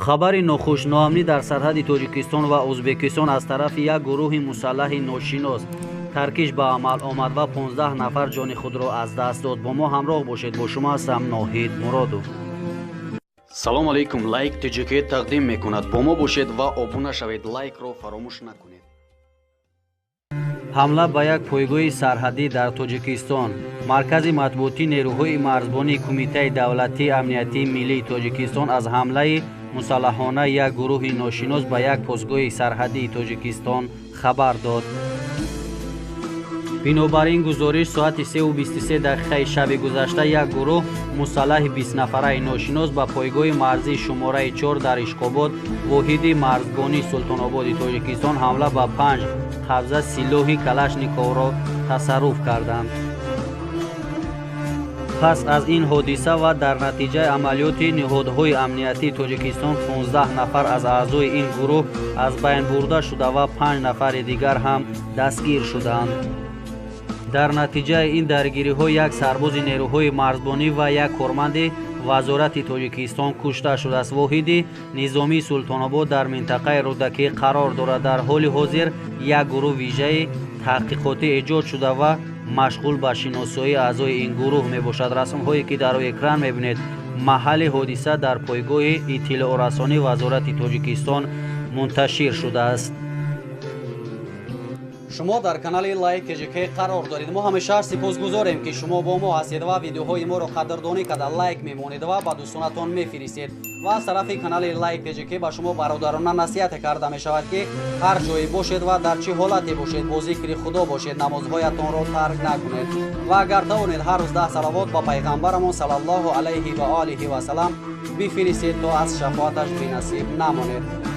Хабари нохуш: ноамнӣ дар сарҳади Тоҷикистон ва Ӯзбекистон аз тарафи як гурӯҳи мусаллаҳи ношинос таркиш ба амал омад ва 15 нафар ҷони худро аз даст дод. Бо мо ҳамроҳ бошед. Бо шумо ҳастам Ноҳид Муродов. Салом алейкум. Лайк ТЖК тақдим мекунад. Бо мо бошед ва обуна шавед. Лайкро фаромӯш накунед. Ҳамла ба як пойгоҳи сарҳадӣ дар Тоҷикистон. Маркази матбуотии нерӯҳои марзбонии Кумитаи давлатии амниятии миллии Тоҷикистон аз ҳамлаи мусаллаҳона як гурӯҳи ношинос ба як постгоҳи сарҳадии Тоҷикистон хабар дод. Бинобар ин гузориш, соати 3:23 дақиқаи шаби гузашта як гурӯҳ мусаллаҳи 20 нафараи ношинос ба пойгоҳи марзии шумораи 4 дар Ишқобод, воҳиди марзбонии Султонободи Тоҷикистон ҳамла ба панҷ қабза силоҳи Калашниковро тасарруф карданд. Пас аз ин ҳодиса ва дар натиҷаи амалиёти ниҳодҳои амниятии Тоҷикистон 15 нафар аз аъзои ин гурӯҳ аз байн бурда шуда ва панҷ нафари дигар ҳам дастгир шуданд. Дар натиҷаи ин даргириҳо як сарбози нерӯҳои марзбонӣ ва як корманди вазорати Тоҷикистон кушта шудааст. Воҳиди низомии Султонобод дар минтақаи Рӯдакӣ қарор дорад. Дар ҳоли ҳозир як гурӯҳ вижаи таҳқиқотӣ эҷод шуда ва машғул ба шиносоии аъзои ин гурӯҳ мебошад. Расмҳое ки дар рӯи экран мебинед, маҳалли ҳодиса дар пойгоҳи иттилоърасонии вазорати Тоҷикистон мунташир шудааст. Шумо дар канали Лайк ТЖК қарор доред. Мо ҳамеша сипосгузорем, ки шумо бо мо ҳастед ва видеоҳои моро қадрдонӣ карда, лайк мемонед ва ба дӯстонатон мефиристед. Ва аз тарафи канали Лайк ТЖК ба шумо бародарона насиҳате карда мешавад, ки ҳар ҷое бошед ва дар чӣ ҳолате бошед, бо зикри Худо бошед, намозҳоятонро тарк накунед ва агар тавонед, ҳар рӯз 10 салавот ба пайғамбарамон саллаллоҳу алайҳи ва олиҳи васалам бифиристед, то аз шафоаташ бенасиб намонед.